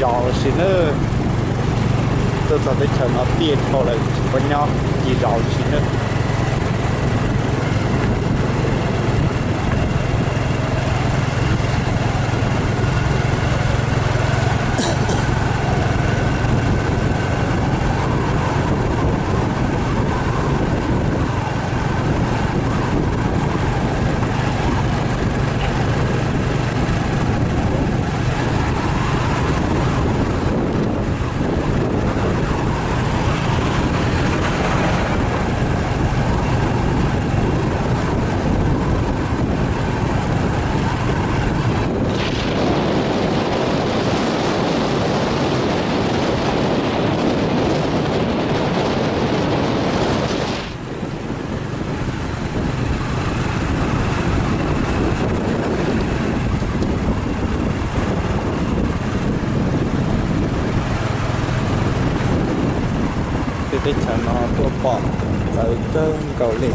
Zos ua si nawb. Tuaj txog teb chaws no tiaj dhau lawm tsis paub nyob ci zos ua si nawb. Tej teb chaws no tuaj pom txawv kawg nkaus li.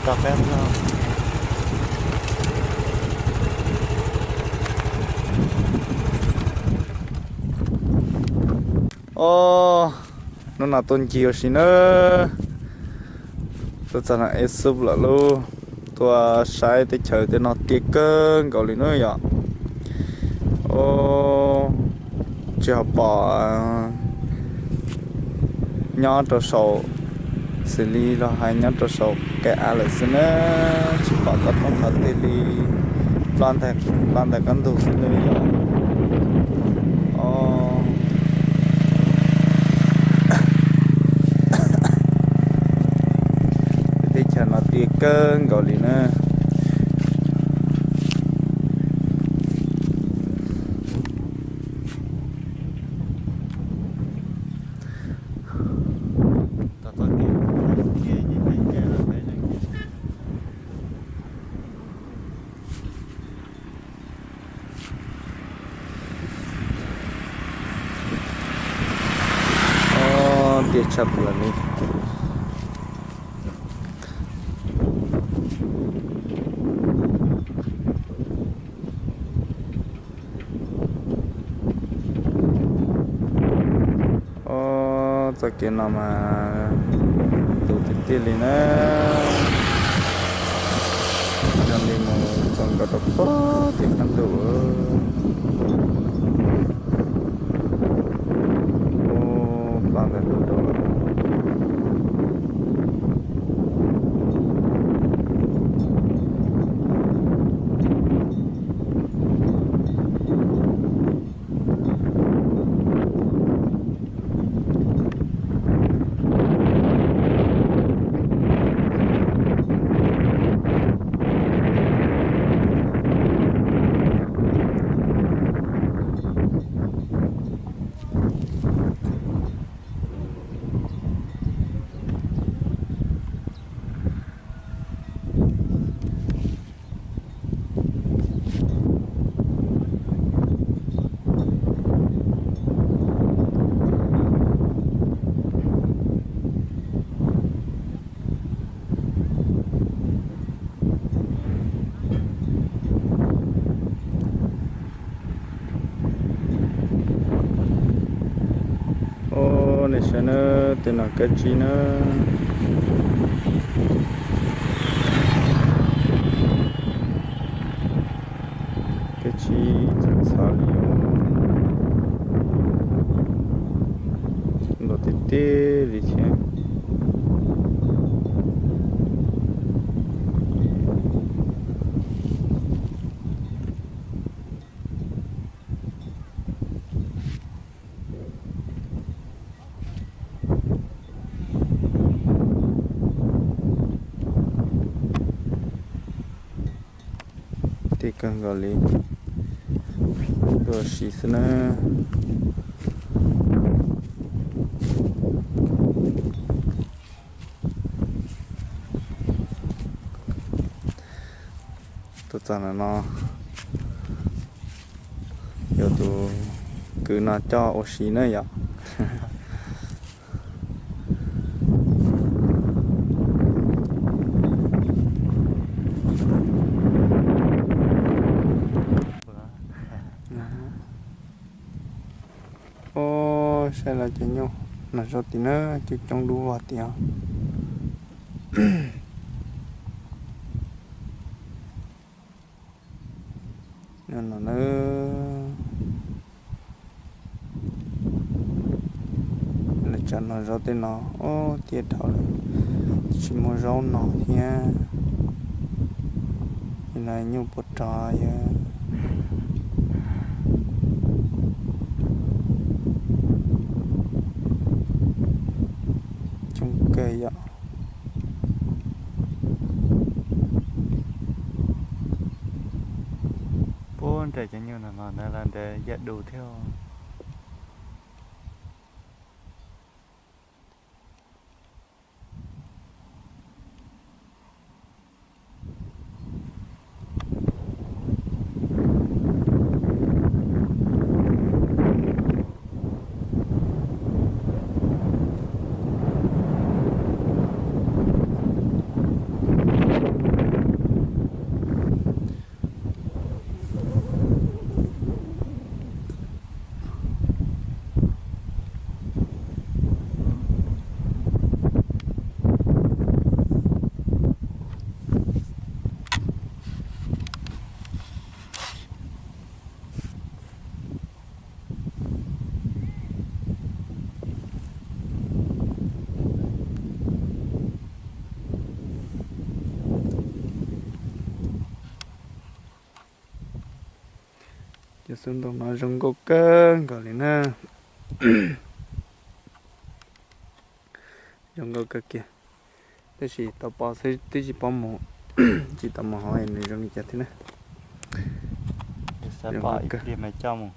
Peb no. Os, hnub no tuaj ncig ua si na, tuaj txog no es xub lawm lauj. Tuaj saib teb chaws tej no tiaj kawg nkaus li na yom. Os, tsis ho pom nyob rau saum, xws li los hais nyob rau saum kev av lawm xwb na, tsis pom toj roob qhov twg li, ploj ntawm, ploj ntawm koj ntug xwb na yom. Os, teb chaws no tiaj kawg nkaus li na. Os, tiaj tshaj plaws li. Os, txoj kev no mas tus tiag tiag li na, yog li mus txog nkaus rau pem tim qab ntug. Ub, ploj ntawm ntug rau lawm. Os, nej saib na, tej no kab tsib na. Kab tsib txawv txhav li os. Ntau tiag tiag li thiab. Tiaj kawg nkaus li, tuaj ua si xwb na. Tuaj txog ntawm no, yuav tus kwv no coj ua si na yom. Os, saib lawv cov nyuj nov zaub tim na, coob coob dub vog tiag. No na, lawv tsav nov zaub tej no, ob, tiaj dhau lawm, tsis muaj zaub noj thiab. Li no nyuj puas rog yog coob kawg yom. Puag nram cov nyuj no los ntawd los ntawd yaj du thiab. Xub ntoo no zoo nkauj kawg nkaus li na. Zoo nkauj kawg kiag. Tab sis tau pom xwb twb tsis paub mus, tsis tau mus hauv nws zoo li cas thiab na. Zoo nkauj kawg.